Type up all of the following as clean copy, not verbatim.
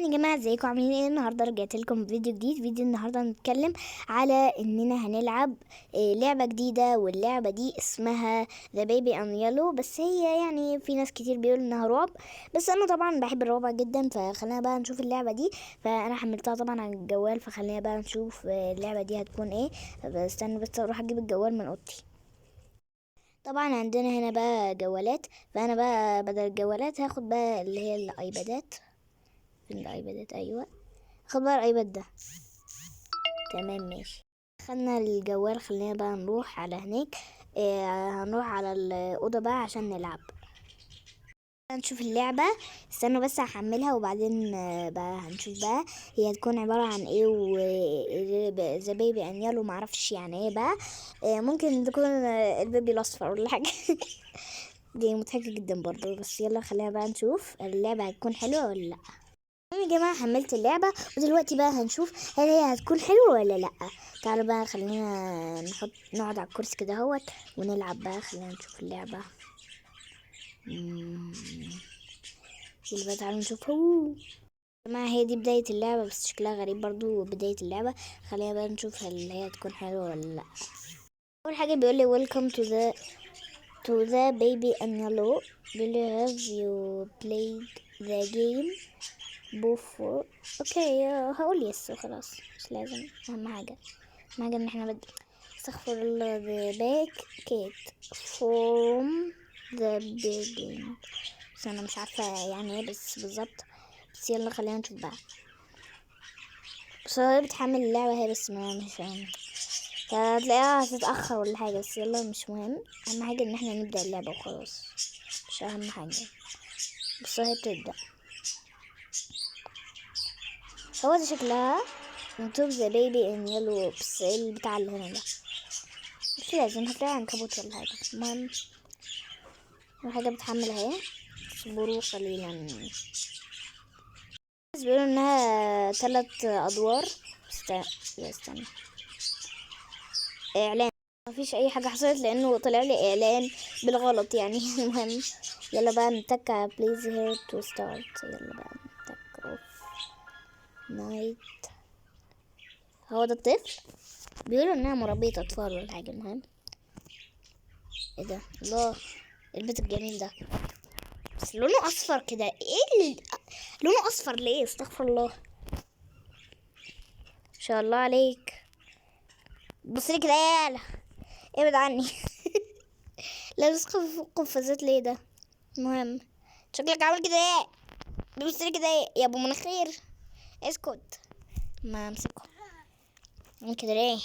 يا جماعة، ازيكم؟ عاملين ايه؟ النهاردة رجعت لكم فيديو جديد. فيديو النهاردة هنتكلم على اننا هنلعب لعبة جديدة، واللعبة دي اسمها The Baby in Yellow. بس هي يعني في ناس كتير بيقولوا انها رعب، بس انا طبعا بحب الرعب جدا، فخلينا بقى نشوف اللعبة دي. فانا حملتها طبعا على الجوال، فخلينا بقى نشوف اللعبة دي هتكون ايه. استنى بس اروح اجيب الجوال من اوضتي. طبعا عندنا هنا بقى جوالات، فانا بقى بدل الجوالات هاخد بقى اللي هي الايبادات. فين الايبادات؟ ايوه، خد بقى الايباد ده. تمام ماشي، خدنا الجوال. خلينا بقى نروح على هناك. هنروح على الاوضه بقى عشان نلعب، نشوف اللعبة. استنوا بس هحملها وبعدين بقى هنشوف بقى هي هتكون عبارة عن ايه. و the baby in yellow معرفش يعني ايه بقى. ممكن تكون ال baby الاصفر ولا حاجة. دي مضحكة جدا برضو، بس يلا خلينا بقى نشوف اللعبة هتكون حلوة ولا لا. المهم يا جماعة حملت اللعبة، ودلوقتي بقى هنشوف هل هي هتكون حلوة ولا لا. تعالوا بقى خلينا نقعد على الكرسي كده اهوت ونلعب بقى. خلينا نشوف اللعبة. يلا بقى تعالوا نشوفها. يا جماعة هي دي بداية اللعبة، بس شكلها غريب برضو بداية اللعبة. خلينا بقى نشوف هل هي هتكون حلوة ولا لا. أول حاجة بيقول لي welcome to the baby in yellow. بيقول لي have you played the game before؟ okay، هقول yes وخلاص، مش لازم. اهم حاجة ان احنا بدي استغفر الله. the back cat from the beginning، بس انا مش عارفة يعني ايه بس بالظبط، بس يلا خلينا نشوف بقى. بس هي بتحمل اللعبة هي، بس ما مش فاهمة، هتلاقيها هتتأخر ولا حاجة، بس يلا مش مهم. أهم حاجة إن احنا نبدأ اللعبة وخلاص، مش أهم حاجة. بس هي بتبدأ، هو ده شكلها مكتوب the baby in yellow. بس ايه البتاع اللي هنا ده؟ مش لازم، هتلاقي عنكبوت ولا حاجة. المهم حاجة بتحمل اهي، اصبروا قليلا. بس بيقولوا انها 3 ادوار. استنى استنى، اعلان. مفيش اي حاجة حصلت لانه طلع لي اعلان بالغلط يعني. المهم يلا بقى نتك على please here to start. يلا بقى نتك off night. هو ده الطفل، بيقولوا انها مربية اطفال ولا حاجة. المهم ايه ده؟ الله، البيت الجميل ده، بس لونه اصفر كده. ايه لونه اصفر ليه؟ استغفر الله، ما شاء الله عليك. بص لي كده، يالا ابعد عني. لابس قفازات ليه ده؟ المهم شكلك عامل كده ايه؟ بص لي كده ايه يا ابو مناخير؟ اسكت ما امسكه. عامل كده ليه؟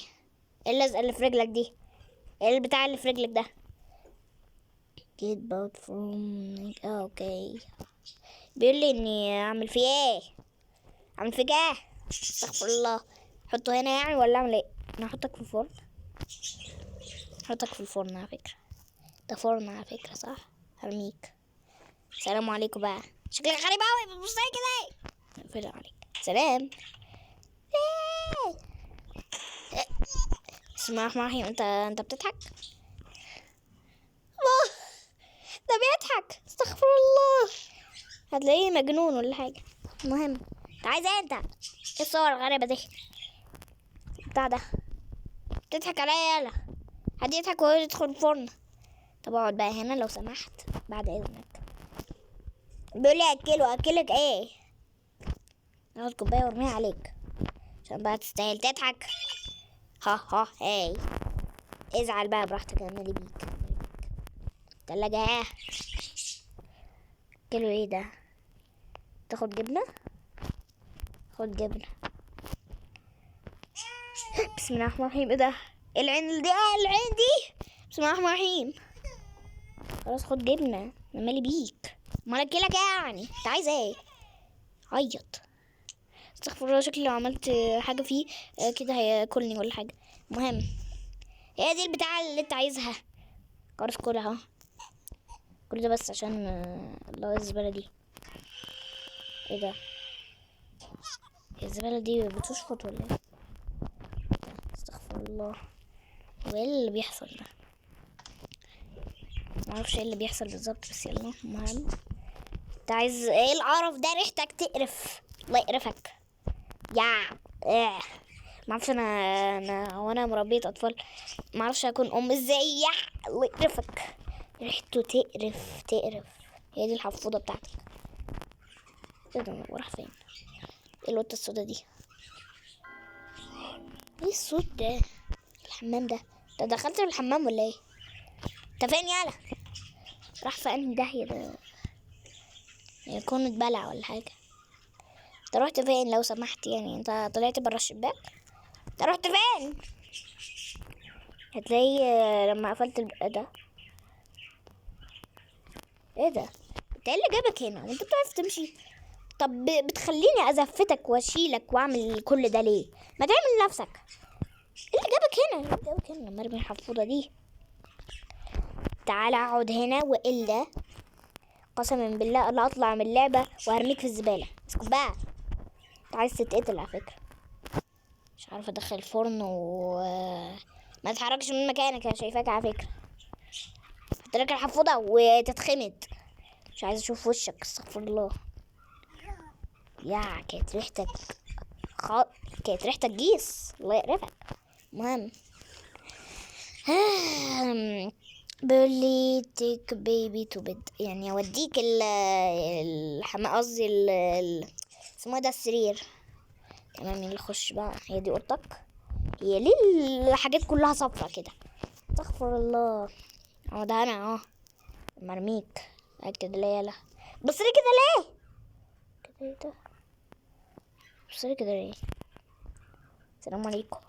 ايه اللزقه اللي في رجلك دي؟ ايه البتاع اللي في رجلك ده؟ get out from okay. بيقول لي اني اعمل فيه ايه؟ اعمل فيك ايه؟ استغفر الله. حطه هنا يعني ولا اعمل ايه؟ انا احطك في الفرن، احطك في الفرن على فكرة، ده فرن على فكرة صح؟ هرميك. سلام عليكم بقى. شكلك غريب اوي، بتبص لي كده ايه؟ اقفل عليك. سلام. إيه. بسم الله الرحمن الرحيم. انت بتضحك؟ الله، ده بيضحك، استغفر الله، هتلاقيه مجنون ولا حاجة. المهم انت عايز ايه؟ انت ايه الصور الغريبة دي؟ بتاع ده بتضحك عليا؟ يلا حد يضحك وهو يدخل الفرن. طب اقعد بقى هنا لو سمحت بعد اذنك. بيقول لي اكله، اكلك ايه؟ اخد كوبايه وارميها عليك عشان بقى تستاهل تضحك. ها ها هاي، ازعل بقى براحتك، انا مالي بيك. تلاجة ها، كيلو ايه ده؟ تاخد جبنة؟ خد جبنة. بسم الله الرحمن الرحيم. ايه ده؟ العين دي، العين دي. بسم الله الرحمن الرحيم. خلاص خد جبنة، انا مالي بيك، امال اكلك يعني؟ انت عايز ايه؟ عيط. استغفر الله، شكلي لو عملت حاجة فيه كده هياكلني ولا حاجة. المهم هي دي البتاعة اللي انت عايزها؟ خلاص كلها اهو، كل ده بس عشان الله الزبالة دي. ايه ده؟ الزبالة دي بتشفط ولا ايه؟ استغفر الله، وايه اللي بيحصل ده؟ معرفش ايه اللي بيحصل بالظبط، بس يلا. المهم انت عايز ايه؟ القرف ده، ريحتك تقرف. الله يقرفك. يا اه ما اعرفش، انا وانا مربيه اطفال ما اعرفش اكون ام ازاي. يا الله يقرفك، ريحته تقرف تقرف. هي دي الحفوضه بتاعتك. ايه ده؟ وراح فين؟ ايه القطة السودا دي؟ ايه الصوت ده؟ الحمام ده، انت دخلت الحمام ولا ايه؟ انت فين يالا؟ راح في انهي داهية ده؟ يكون اتبلع ولا حاجة. انت رحت فين لو سمحت؟ يعني انت طلعت برا الشباك؟ انت رحت فين؟ هتلاقي لما قفلت ده ايه ده؟ انت ايه اللي جابك هنا؟ وانت بتعرف تمشي؟ طب بتخليني ازفتك واشيلك واعمل كل ده ليه؟ ما تعمل لنفسك. ايه اللي جابك هنا؟ ايه اللي جابك هنا؟ لما ارمي الحفوضه دي. تعالى اقعد هنا، والا قسما بالله لا اطلع من اللعبة وهرميك في الزبالة. اسكت بقى، انت عايز تتقتل على فكرة. مش عارفه ادخل الفرن و ما تتحركش من مكانك، انا شايفاك على فكرة. حط لك الحفوضه وتتخمد. مش عايزه اشوف وشك، استغفر الله. يا كانت ريحتك كانت ريحتك جيس، الله يقرفك. المهم بيقول لي take baby to bed، يعني اوديك الحمام، قصدي اسمه إيه ده، السرير. تمام يلا خش بقى. هي دي اوضتك؟ هي ليه الحاجات كلها صفرة كده؟ استغفر الله. اهو ده انا اهو مرميك قاعد كده ليه؟ يلا بص لي كده ليه؟ كده ايه ده؟ بص لي كده ليه؟ السلام عليكم،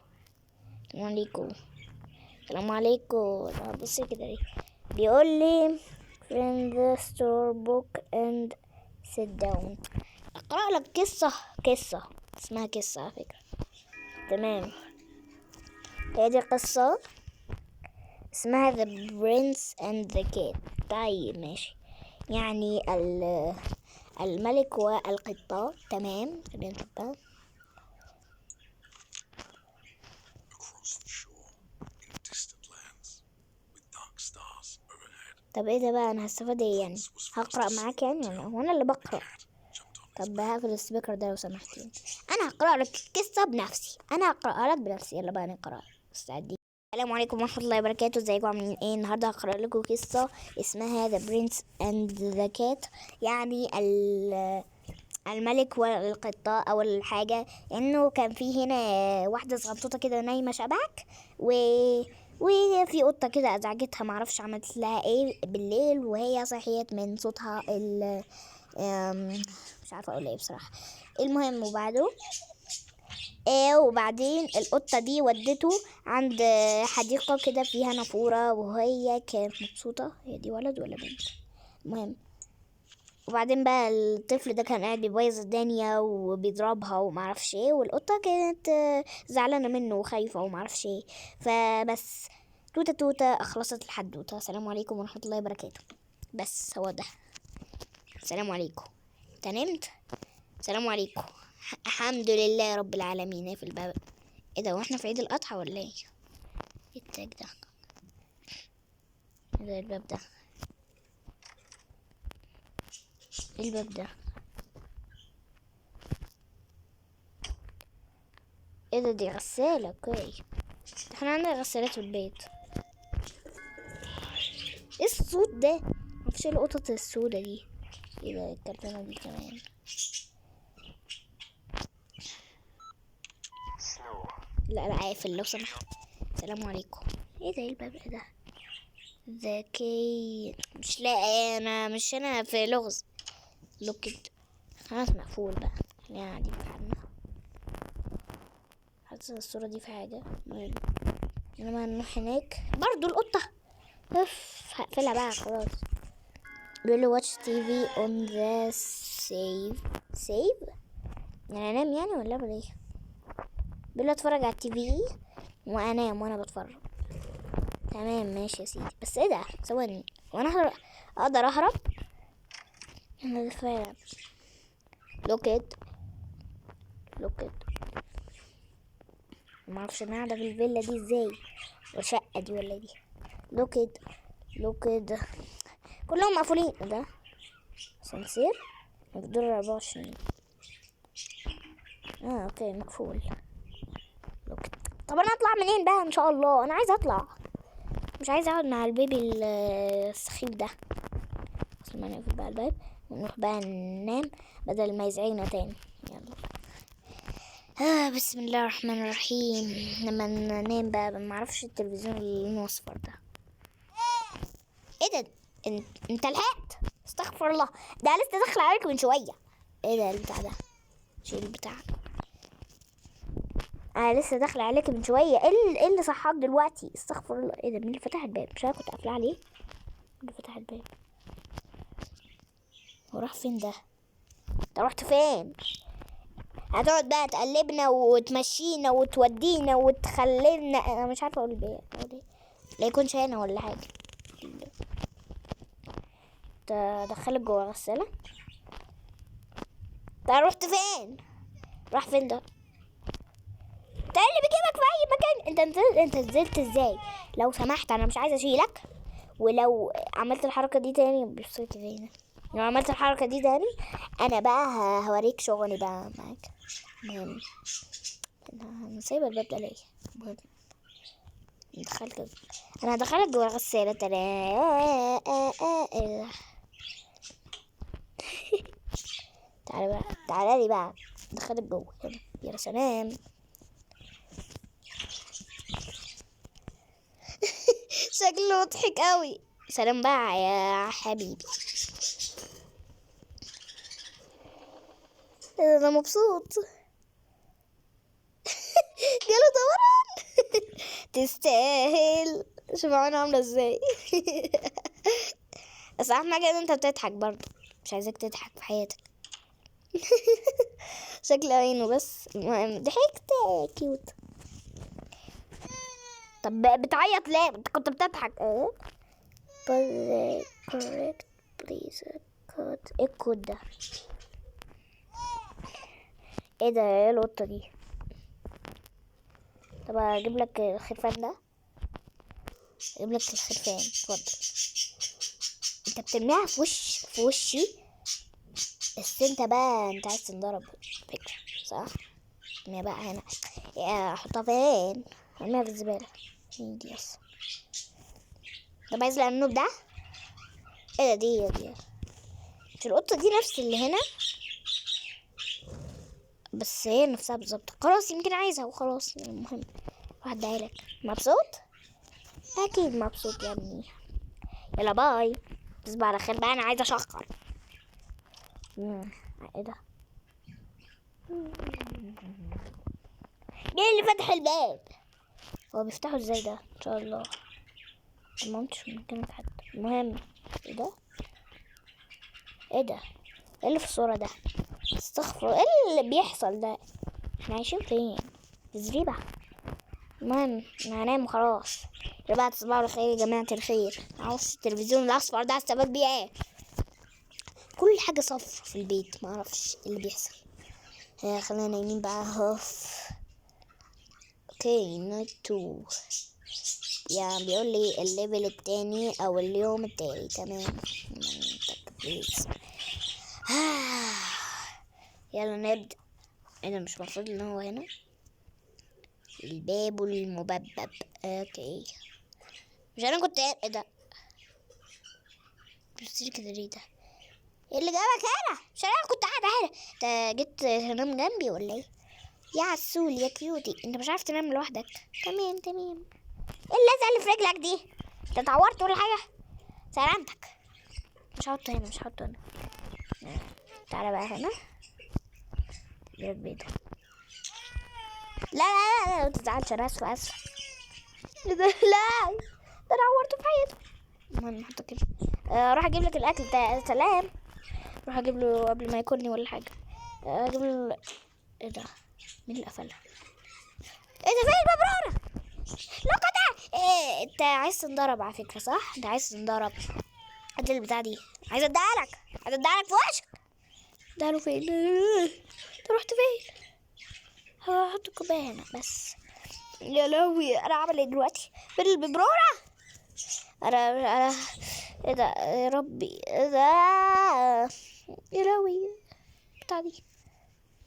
السلام عليكم، السلام عليكم. لا، بص كده ليه؟ بيقول لي find the story book and sit down. اقرأ لك قصة، قصة اسمها قصة على فكرة. تمام، هي دي قصة اسمها The Prince and the Cat. طيب ماشي، يعني الملك والقطة. تمام خلينا نشوف بقى. Across the shore, in distant lands, with dark stars overhead. طب ايه ده بقى؟ انا هستفاد ايه يعني؟ هقرأ معاك يعني ولا هو انا اللي بقرأ؟ Cat jumped on his طب هقفل ال speaker ده لو سمحت. يعني انا هقرأ لك القصة بنفسي، انا هقرأها لك بنفسي. يلا بقى نقرأ، مستعدين؟ السلام عليكم ورحمة الله وبركاته، ازيكم عاملين ايه؟ النهارده هقرأ لكم قصة اسمها The Prince and the Cat، يعني الملك والقطة. أول حاجة إنه كان في هنا واحدة صغنطوطة كده نايمة شبك، وفي قطة كده أزعجتها، معرفش عملت لها ايه بالليل، وهي صحيت من صوتها ال مش عارفة أقول ايه بصراحة. المهم وبعده ايه، وبعدين القطة دي ودته عند حديقة كده فيها نافورة، وهي كانت مبسوطة. هي دي ولد ولا بنت؟ المهم وبعدين بقى الطفل ده كان قاعد بيبوظ الدنيا وبيضربها ومعرفش ايه، والقطة كانت زعلانة منه وخايفة ومعرفش ايه. فبس توتة توتة خلصت الحدوتة. السلام عليكم ورحمة الله وبركاته. بس هو ده. السلام عليكم. انت نمت؟ السلام عليكم. الحمد لله رب العالمين. اقفل الباب. ايه ده؟ واحنا في عيد الاضحى ولا ايه؟ ايه التاج ده؟ ايه ده الباب ده؟ ايه الباب ده؟ ايه ده؟ دي غسالة. okay احنا عندنا غسالات في البيت. ايه الصوت ده؟ مفيش الا القطط السودة دي. ايه ده الكرتونة دي كمان؟ لا لا قافل لو سمحت. السلام عليكم. ايه ده؟ ايه الباب ده؟ ذكي مش لاقي انا، مش انا في لغز. locked خلاص مقفول بقى، خلينا قاعدين في حالنا. حاسه الصورة دي في حاجة. المهم لما نروح هناك برضو القطة. اف هقفلها بقى خلاص. بيقول له watch TV on the save. save يعني انام يعني ولا اعمل ايه؟ بيقول له اتفرج على ال TV وانام وانا بتفرج. تمام ماشي يا سيدي. بس ايه ده؟ ثواني، وانا اقدر اهرب؟ انا ده فعلا locked locked. ما اعرفش انا قاعدة في الفيلا دي ازاي، والشقه دي ولا دي. locked locked كلهم مقفولين. ايه ده؟ اسانسير في الدور 24. Okay، مقفول. locked. طب انا اطلع منين بقى ان شاء الله؟ انا عايزه اطلع، مش عايزه اقعد مع ال baby السخيف ده. بس ما نقفل بقى الباب ونروح بقى ننام بدل ما يزعجنا تاني. يلا. بسم الله الرحمن الرحيم. لما ننام بقى ما اعرفش التلفزيون اللي لونه اصفر ده ايه ده؟ انت لحقت؟ استغفر الله، ده لسه داخل عليك من شوية. ايه ده البتاع ده؟ شيل البتاع. انا لسه داخل عليك من شوية. ايه اللي صحاك دلوقتي؟ استغفر الله. ايه ده؟ مين اللي فتح الباب؟ مش انا كنت قافله عليه؟ مين اللي فتح الباب؟ هو راح فين ده؟ انت رحت فين؟ هتقعد بقى تقلبنا وتمشينا وتودينا وتخلينا، انا مش عارفه اقول ايه، اقول ايه، لا يكونش هنا ولا حاجة. تدخلك جوه غسالة. انت رحت فين؟ راح فين ده؟ انت اللي بيجيبك في اي مكان. انت نزلت ازاي؟ لو سمحت انا مش عايزه اشيلك، ولو عملت الحركة دي تاني بصيت فين؟ لو عملت الحركة دي تاني انا بقى هوريك شغلي بقى معاك. المهم انا سايبه الباب ده ليه؟ المهم دخلت، انا هدخلك جوه الغسالة. تعالى بقى، تعالى لي بقى، دخلك جوه. يلا يا سلام. شكله مضحك قوي. سلام بقى يا حبيبي. انا مبسوط. جاله دوران. تستاهل. شوف عينه عامله ازاي. بس اهم حاجة ان انت بتضحك برضه، مش عايزاك تضحك في حياتك. شكل عينه بس. المهم ضحكت cute. طب بتعيط ليه؟ انت كنت بتضحك. Correct please code. ايه الكود ده؟ ايه ده؟ ايه القطة دي؟ طب اجيب لك الخرفان ده، اجيب لك الخرفان، اتفضل. انت بترميها في وشي. بس انت بقى انت عايز تنضرب فكرة صح؟ ارميها بقى هنا. يا احطها فين؟ ارميها في الزبالة. مين دي اصلا؟ طب عايز الارنوب ده؟ ايه ده؟ دي مش القطة دي نفس اللي هنا؟ بس هي نفسها بالظبط. خلاص يمكن عايزها وخلاص. المهم راح اديها لك. مبسوط؟ اكيد مبسوط يا ابني. يلا باي، تصبح على خير بقى، انا عايزه اشخر. ايه ده؟ مين اللي فتح الباب؟ هو بيفتحه ازاي ده؟ ان شاء الله ما قمتش من مكانك حتى. المهم ايه ده؟ ايه ده؟ ايه اللي في الصورة ده؟ استغفر، ايه اللي بيحصل ده؟ احنا عايشين فين؟ في زريبة. المهم انا هنام وخلاص. يا بقى تصبحوا على خير يا جماعة الخير. معرفش التلفزيون الأصفر ده استفاد بيه ايه؟ كل حاجة صفر في البيت، معرفش ايه اللي بيحصل. خلينا نايمين بقى. هوف. okay night 2. بيقول لي ال level التاني او اليوم التالي. تمام. يلا نبدأ. ايه ده؟ مش المفروض ان هو هنا؟ الباب المببب. okay مش انا كنت ايه ده؟ بتصير كده ليه ده؟ ايه اللي جابك هنا؟ مش انا كنت قاعدة هنا. انت جيت تنام جنبي ولا ايه؟ يا عسول يا cutie، انت مش عارف تنام لوحدك. تمام تمام. ايه اللزقه اللي في رجلك دي؟ انت اتعورت ولا حاجة؟ سلامتك. مش هحطه هنا، مش هحطه هنا. تعالى بقى هنا. جيب بيضة. لا لا لا لا ما تزعلش، انا اسفه اسفه. لا ده انا عورته في حياته. المهم نحطه كده. راح اجيب لك الاكل. سلام. راح اجيب له قبل ما ياكلني ولا حاجة. اجيب له. ايه ده؟ مين اللي قفلها؟ ايه ده؟ فين الببرونه؟ لقطة. إيه انت عايز تنضرب على فكرة صح؟ انت عايز تنضرب. هات البتاع دي، عايز اديها لك، عايز اديها لك في وشك. اديها له فين؟ انت رحت فين؟ هحط الكوباية هنا بس. يا لهوي انا عامل ايه دلوقتي؟ فين الببرونه؟ انا ايه ده يا ربي؟ ايه ده يا لهوي؟ بتاع دي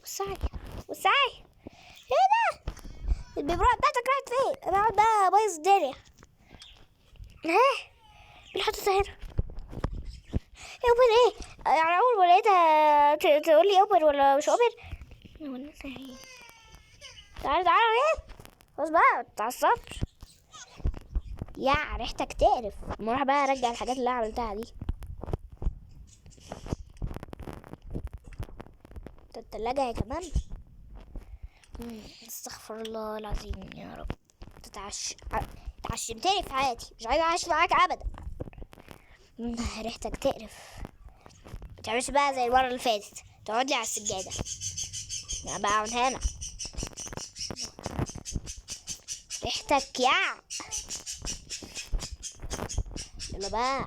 وسعي وسعي. ايه ده؟ البيبرون بتاعتك راحت فين؟ انا اقعد بقى بايظ الدنيا. ها اللي حطيتها هنا؟ open ايه؟ يعني اول ما لقيتها تقول لي open ولا مش open؟ تعالى تعالى ايه؟ خلاص بقى ما تتعصبش. يا ريحتك تقرف. اما اروح بقى ارجع الحاجات اللي انا عملتها دي. التلاجة يا كمان. استغفر الله العظيم يا رب. تعشمتني في حياتي، مش عايزة اعيش معاك ابدا. ريحتك تقرف. ما تعملش بقى زي المرة اللي فاتت، تقعد لي على السجادة. لا بقى من هنا. ريحتك يا يلا بقى،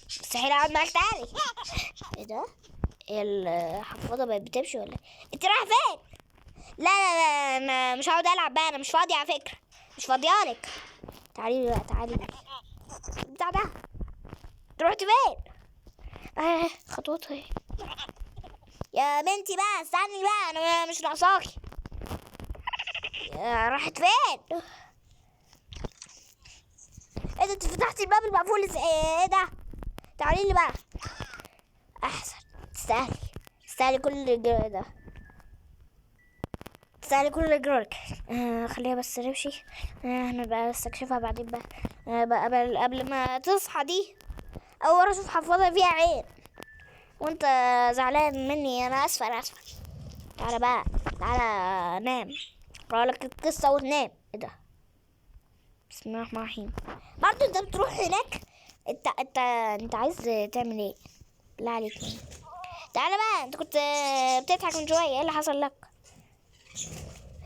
مستحيل اقعد معاك تاني. ايه ده؟ الحفاضة بقت بتمشي ولا ايه؟ انت رايحة فين؟ لا لا لا، انا مش هقعد العب بقى، انا مش فاضية على فكرة، مش فاضيالك. تعالي لي بقى، تعالي لي. بتاع ده انت رحت فين؟ خطوتها اهي. يا بنتي بقى استني بقى، انا مش ناقصاكي. يا راحت فين؟ ايه ده؟ انت فتحتي الباب المقفول ازاي؟ ايه ده؟ تعالي لي بقى احسن. تستاهلي، تستاهلي كل اللي جرى ده، تستاهلي كل اللي جرالك. خليها بس نمشي. احنا بقى نستكشفها بعدين بقى. بقى قبل ما تصحى دي، اول مرة اشوف حفاضة فيها عين. وانت زعلان مني، انا اسفة، انا اسفة. تعالى بقى، تعالى نام، اقرا لك القصة وتنام. ايه ده؟ بسم الله الرحمن الرحيم. برضه انت بتروح هناك؟ انت عايز تعمل ايه؟ بالله عليك. تعالى بقى، انت كنت بتضحك من شويه، ايه اللي حصل لك؟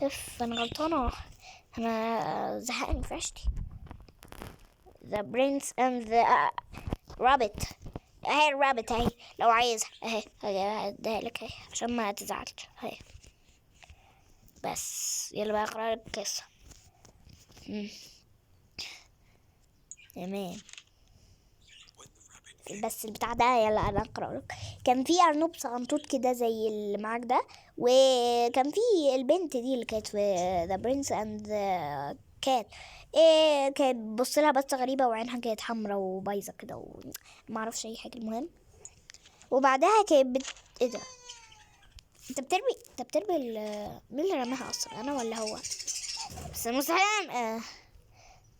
اف، انا غلطانه، انا زهقان في عيشتي. The prince and the rabbit. اهي ال rabbit اهي، لو عايزها اهي، هديها لك اهي عشان ما تزعلش اهي. بس يلا بقى اقرا لك القصه. تمام. بس البتاع ده يلا انا اقرا لك. كان في ارنوب صغنطوط كده زي اللي معاك ده، وكان في البنت دي اللي كانت في The Prince and the Cat. كانت بتبص لها بصه غريبه وعينها كانت حمراء وبايظه كده وما اعرفش اي حاجه. المهم وبعدها كانت ايه ده؟ انت بترمي، انت بترمي مين اللي رماها اصلا، انا ولا هو؟ بس مستحيل.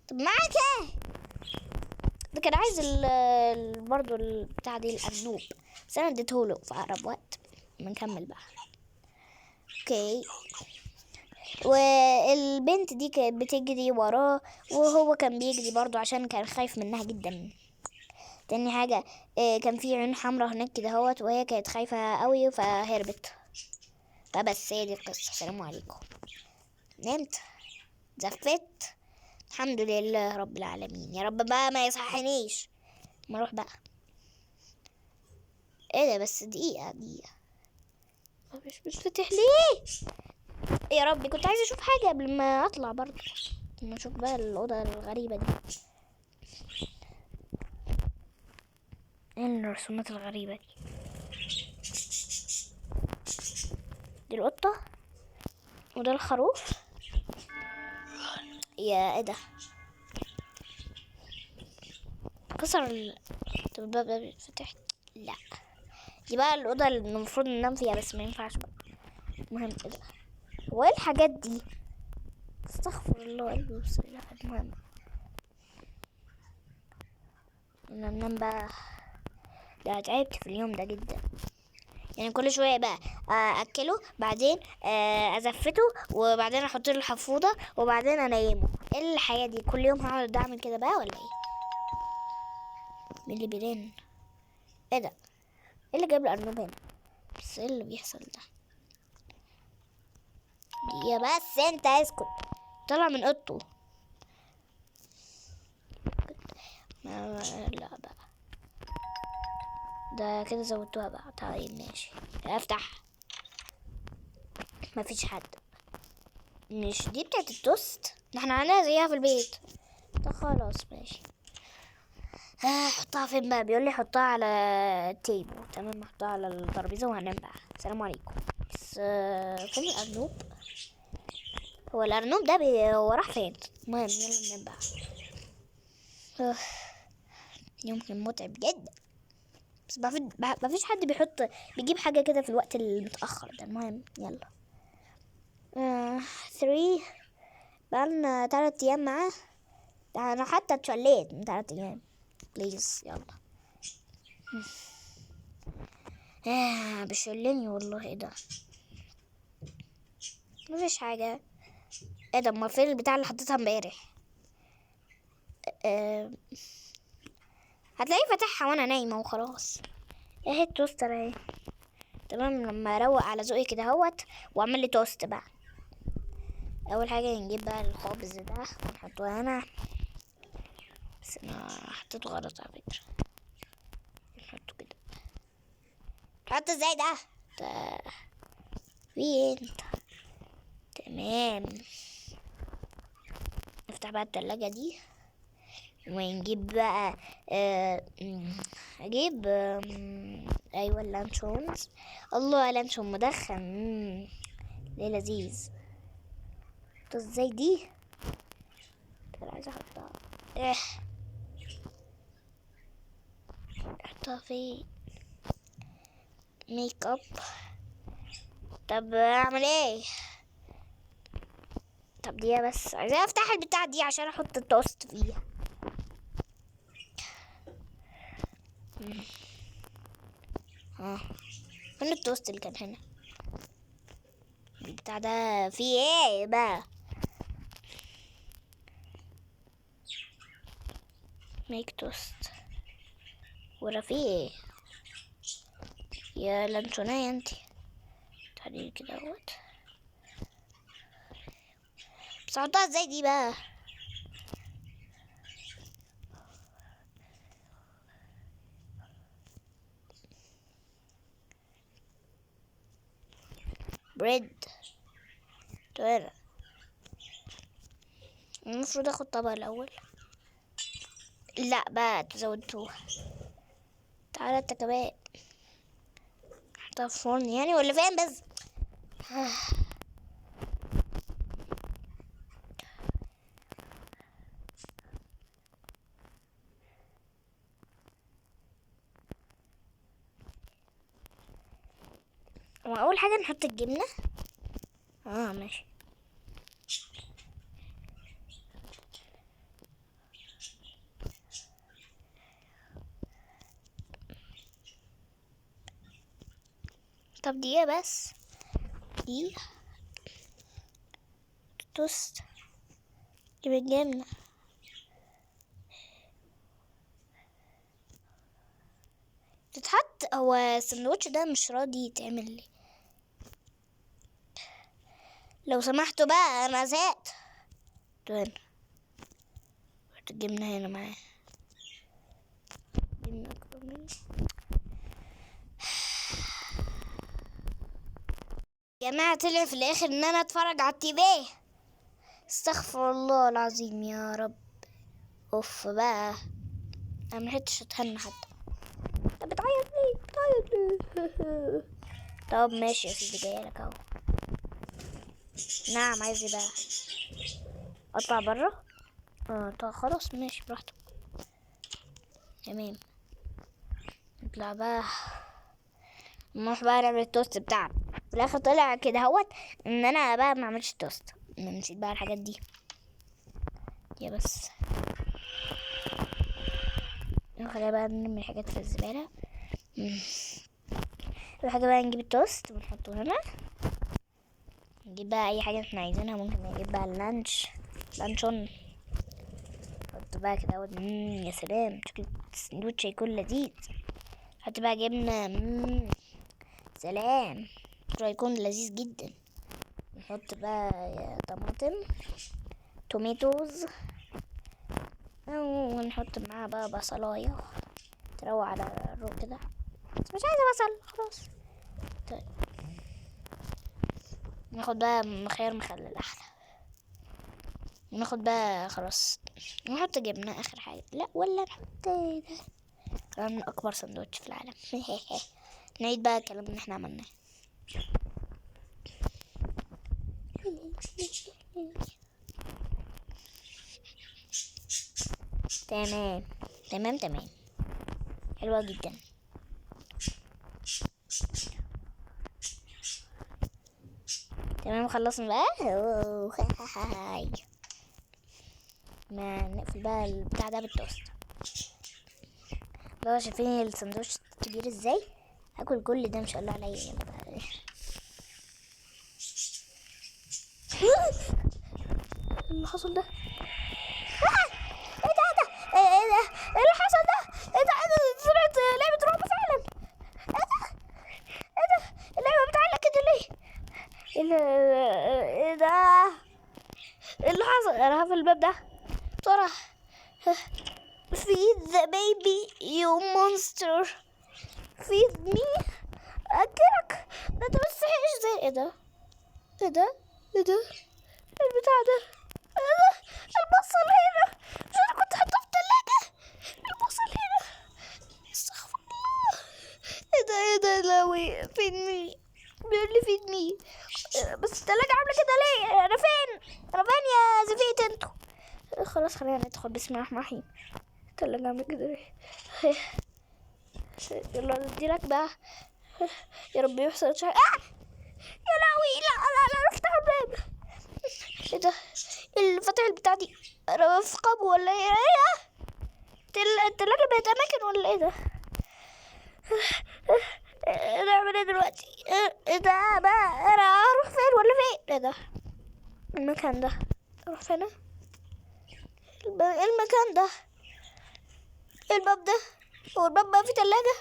طب معاك ايه؟ ده كان عايز برضه البتاع دي الارنوب، بس انا اديتهوله في اقرب وقت. بنكمل بقى. okay، والبنت دي كانت بتجري وراه وهو كان بيجري برضه عشان كان خايف منها جدا. تاني حاجة، كان في عيون حمراء هناك كده اهوت، وهي كانت خايفة قوي فهربت. فبس هي دي القصة. السلام عليكم. نمت، زفت، الحمد لله رب العالمين. يا رب بقى ما يصحينيش، ما اروح بقى. ايه ده؟ بس دقيقة دقيقة، مش فاتح ليه؟ يا ربي كنت عايزة اشوف حاجة قبل ما اطلع برضه. ما اشوف بقى الأوضة الغريبة دي، ايه الرسومات الغريبة دي؟ دي القطة وده الخروف. يا ايه ده؟ كسر طب الباب ده بيتفتح؟ لا، دي بقى الأوضة اللي المفروض ننام فيها، بس ما ينفعش بقى. المهم ايه ده؟ هو ايه الحاجات دي؟ استغفر الله، قلبي وصل. لا المهم ننام بقى. ده تعبت في اليوم ده جدا، كل شوية بقى، أكله، بعدين، أزفته، وبعدين أحط له الحفوضة، وبعدين أنيمه. إيه الحياة دي؟ كل يوم هقعد أعمل كده بقى ولا إيه؟ مين اللي بيرن؟ إيه ده؟ إيه اللي جاب الأرنب هنا؟ بس إيه اللي بيحصل ده؟ يا بس أنت اسكت. طلع من أوضته. لا بقى ده كده زودتوها بقى. طيب ماشي، افتح. مفيش حد. مش دي بتاعت التوست؟ ده احنا عندنا زيها في البيت. طب خلاص ماشي. حطها فين بقى؟ بيقول لي حطها على التيبل. تمام، حطها على الترابيزه وهنام بقى. السلام عليكم. بس فين الارنوب؟ هو الارنوب ده هو راح فين؟ المهم يلا ننام بقى. يوم كان متعب جدا، بس ما فيش حد بيجيب حاجة كده في الوقت المتأخر ده. المهم يلا. 3 بقالنا 3 أيام معاه. ده أنا حتى اتشليت من 3 أيام. بليز يلا. بيشلني والله. ايه ده؟ مفيش حاجة. ايه ده؟ امال فين البتاع اللي حطيتها امبارح؟ هتلاقيه فاتحها وانا نايمة وخلاص. اهي ال toaster اهي. تمام، لما اروق على ذوقي كده اهوت واعمل لي توست بقى. اول حاجة نجيب بقى الخبز ده ونحطه هنا، بس انا حطيته غلط على فكرة. نحطه كده. حطه ازاي ده؟ ده في ايه انت؟ تمام، نفتح بقى التلاجة دي ونجيب بقى، اجيب، ايوه اللانشونز. الله، لانشون مدخن. ليه لذيذ. طب ازاي دي؟ طب عايزه احطها. احطها في ميك اب. طب اعمل ايه؟ طب دي بس عايزه افتح البتاع دي عشان احط التوست فيها. فين التوست اللي كان هنا؟ البتاع ده فيه ايه بقى؟ make toast. ورا فيه ايه يا لانشونية انتي؟ تعالي كده اهوت. بس احطها ازاي دي بقى؟ bread. تعالى، المفروض اخد طبق الاول. لا بقى تزودتوها. تعالى انت كمان. حطها في الفرن يعني ولا فين بس؟ واول حاجه نحط الجبنه. ماشي. طب دقيقة بس، دي توست، جيب الجبنة. تتحط. هو السندوتش ده مش راضي يتعمل لي، لو سمحتوا بقى انا زهقت. هنا حط الجبنة هنا معايا، جبنة اكبر مني. يا جماعة طلع في الاخر ان انا اتفرج على التي في. استغفر الله العظيم يا رب. اوف بقى، انا ملحقتش اتهنى حتى. طب بتعيط ليه؟ بتعيط ليه؟ طب ماشي يا سيدي، جايه لك اهو. نعم، عايز ايه بقى؟ اطلع بره؟ طب خلاص ماشي براحتك. تمام، نطلع بقى، نروح بقى نعمل التوست بتاعنا. في الاخر طلع كده اهوت ان انا بقى ما عملتش توست، نسيت بقى الحاجات دي. يا بس نخليها بقى نرمي الحاجات في الزبالة. أول حاجة بقى نجيب التوست ونحطه هنا. نجيب بقى أي حاجة احنا عايزينها، ممكن نجيب بقى لانشون، نحط بقى كده اهوت. يا سلام، شكل السندوتش هيكون لذيذ. نحط بقى جبنة. سلام، شكله هيكون لذيذ جدا. نحط بقى طماطم، توميتوز، ونحط معاها بقى بصلاية تروق على الروق كده. بس مش عايزة بصل خلاص. طيب ناخد بقى خيار مخلل أحلى. ناخد بقى خلاص، نحط جبنة آخر حاجة. لا ولا نحط ده، عامل أكبر سندوتش في العالم. نعيد بقى الكلام اللي احنا عملناه. تمام تمام تمام، حلوة جدا. تمام خلصنا بقى. هاي. ما نقفل بقى البتاع ده بالتوست. بقى شايفين السندوتش كبير ازاي؟ هاكل كل ده ان شاء الله عليا. اللي حصل ده؟ ايه ده؟ ايه ده؟ ايه ده؟ ايه اللي حصل ده؟ ايه ده؟ ايه ده؟ طلعت لعبة رعب فعلا. ايه ده؟ ايه ده؟ اللعبة بتعلق كده ليه؟ ايه ده؟ ايه اللي حصل؟ انا هقفل الباب ده بسرعة. Feed the baby you monster. Feed me. أكلك ده انت ما تستحقش زي ايه ده؟ ايه ده؟ ايه ده؟ البتاع ده؟ ايه ده؟ البصل هنا، مش انا كنت حاطاه في التلاجة؟ البصل هنا، استغفر الله. ايه ده؟ ايه ده؟ لوي feed me، بيقول لي feed me، بس التلاجة عاملة كده ليه؟ انا فين؟ انا فين يا زفيت انتوا؟ خلاص خلينا ندخل. بسم الله الرحمن الرحيم. التلاجة عاملة كده ليه؟ يلا نديلك بقى. يا رب يحصل شيء. يا لهوي، لا لا لا، افتح الباب. ايه ده؟ اللي فتح البتاع دي؟ انا في قبو ولا ايه؟ ايه ده؟ التلاجة بقت اماكن ولا ايه ده؟ نعمل ايه دلوقتي؟ ايه ده بقى؟ انا هروح فين ولا فين؟ ايه ده المكان ده؟ اروح فين؟ ايه المكان ده؟ ايه الباب ده؟ هو الباب بقى فيه تلاجة؟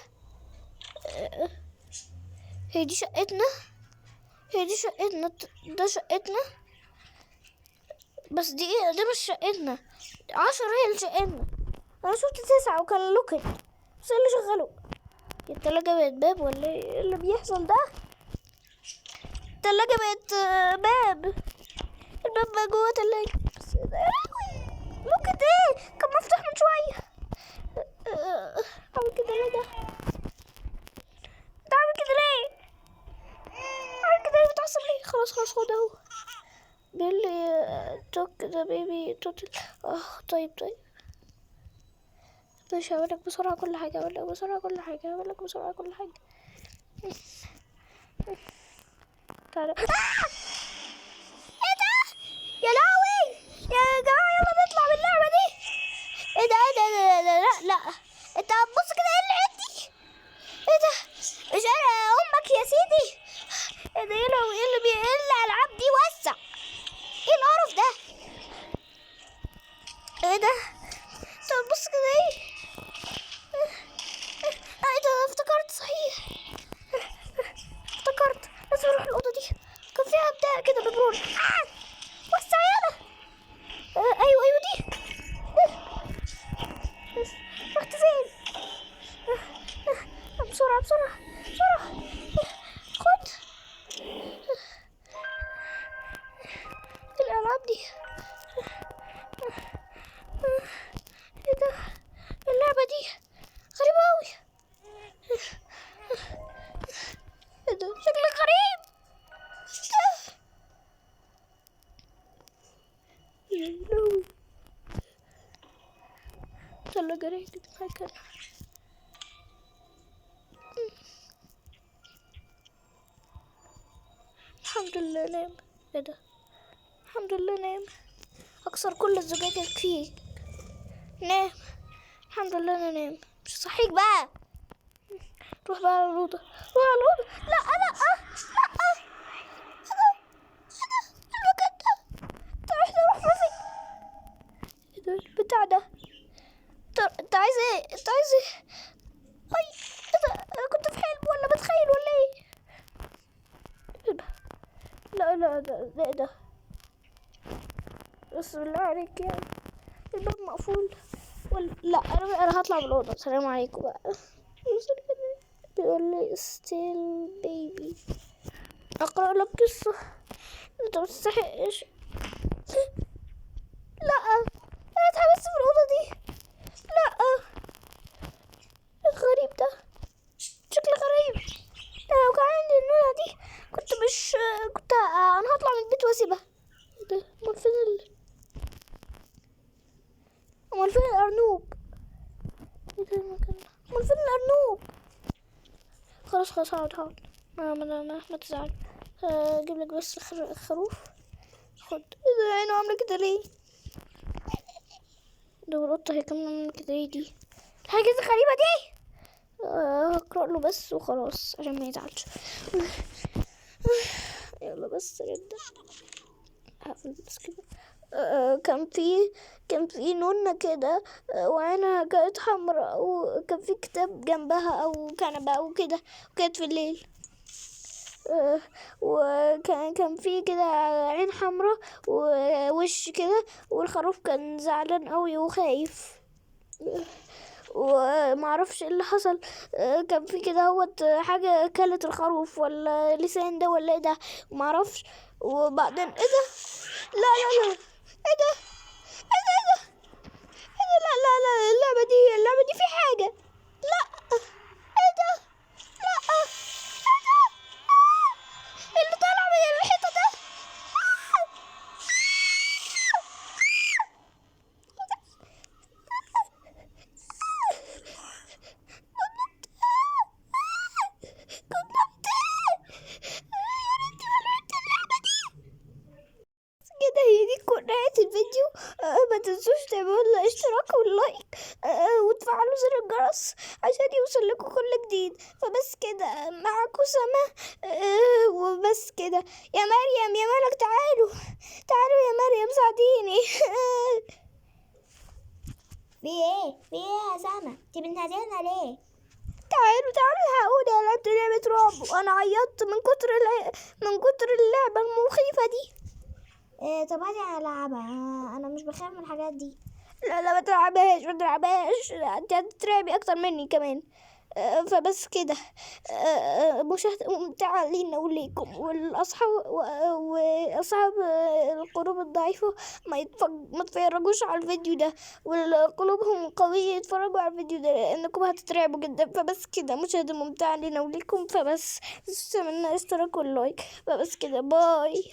هي دي شقتنا؟ هي دي شقتنا؟ ده شقتنا؟ بس دي ايه؟ دي مش شقتنا. 10 هي اللي شقتنا. انا شفت 9 وكان locked، بس ايه اللي شغله؟ التلاجة بقت باب ولا ايه اللي بيحصل ده؟ التلاجة بقت باب، الباب بقى جوه تلاجة. بس ده locked ايه؟ كان مفتوح من شوية. عامل كده ليه ده؟ انت عامل كده ليه؟ عامل كده ليه؟ بتعصب ليه؟ خلاص خلاص خد اهو. بيقول لي talk the baby total. طيب طيب ماشي، هقول لك بسرعة كل حاجة، هقول لك بسرعة كل حاجة، هقول لك بسرعة كل حاجة. تعالى. ايه ده؟ يا لهوي يا جماعة، يلا نطلع من اللعبة دي. ايه ده؟ ايه ده؟ لا لا لا لا، انت هتبص كده ايه اللي عندي؟ ايه ده؟ مش انا امك يا سيدي. ايه ده؟ ايه اللي، ايه اللي ايه الالعاب دي؟ وسع، ايه القرف ده؟ ايه ده؟ انت بتبص كده ايه؟ ايه ده؟ افتكرت صحيح، افتكرت لازم اروح الاوضه دي، كان فيها بتاع كده ببرون. وسع يلا. ايوه ايوه دي. رحت فين؟ بسرعه بسرعه بسرعه، خد الالعاب دي. ايه ده؟ اللعبه دي غريبه اوي. ايه ده؟ شكلك غريب. يا لهوي، تلاجة ريحة مكان. الحمد لله نام. ايه ده؟ الحمد لله نام. اكسر كل الزجاج اللي فيه. نام الحمد لله انا نام. مش صحيك بقى. روح بقى على الأوضة، روح على الأوضة. لا لا لا، ايه ده؟ ايه ده المكان ده؟ انت رحت، روح فين؟ ايه ده البتاع ده؟ انت عايز ايه؟ انت عايز ايه؟ اي ايه ده؟ انا كنت في حلم ولا بتخيل ولا ايه؟ ايه ده؟ لا لا، ده ده ايه ده؟ بسم الله عليك يعني. الباب مقفول ولا لا؟ انا هطلع من الأوضة. السلام عليكم بقى. بيقول لي still baby. اقرأ لك قصة انت ما تستحقش. لا انا اتحبست في الأوضة دي. لا الغريب ده شكل غريب. انا لو كان عندي النوع دي كنت مش كنت انا هطلع من البيت سيبها سيبها. إيه ده؟ امال فين امال فين الارنوب؟ ايه ده المكان؟ امال فين الارنوب؟ خلاص خلاص، هقعد هقعد، ما تزعل. اجيب لك بس خروف. خد. ايه ده؟ عينه عامله كده ليه؟ ده القطه هي كمان عامله كده ليه؟ دي الحاجات الغريبه دي. هقرا له بس وخلاص عشان ما يزعلش. يلا بس نبدا. هقفل بس كده. كان في نونة كده، وعينها كانت حمراء، وكان في كتاب جنبها او كنبة او كده، وكانت في الليل. وكان في كده عين حمراء ووش كده، والخروف كان زعلان قوي وخايف، ومعرفش ايه اللي حصل. كان في كده هوت حاجة كلت الخروف ولا لسان ده ولا ايه ده معرفش. وبعدين ايه ده؟ لا لا لا، ايه ده؟ ايه ده؟ ايه ده؟ ايه ده؟ لا لا لا، اللعبة دي في حاجة. لا، ايه ده؟ لا، ايه ده؟ اللي طالع من الحيطة ده. كنت يا ريتني ما لعبت اللعبة دي. كده هي دي تكون نهاية الفيديو. ما تنسوش تعملوا لنا اشتراك وال like، وتفعلوا زر الجرس عشان يوصل لكم كل جديد. فبس كده، معاكم سما. وبس كده. يا مريم يا ملك، تعالوا تعالوا يا مريم ساعديني. في ايه؟ في ايه يا سما؟ انت بتنادينا ليه؟ تعالوا تعالوا الحقوني، انا لعبت لعبة رعب وانا عيطت من كتر اللعبة المخيفة دي. إيه؟ طب هاتي انا العبها، انا مش بخاف من الحاجات دي. لا لا، ما تلعبهاش ما تلعبهاش، انت هتترعبي اكتر مني كمان. فبس كده. مشاهدة ممتعة لينا وليكم، والأصحاب وأصحاب القلوب الضعيفة ما يتفرجوش على الفيديو ده، والقلوبهم قوية يتفرجوا على الفيديو ده لأنكم هتترعبوا جدا. فبس كده، مشاهدة ممتعة لينا وليكم. فبس استنى اشتراك وال like. فبس كده، bye.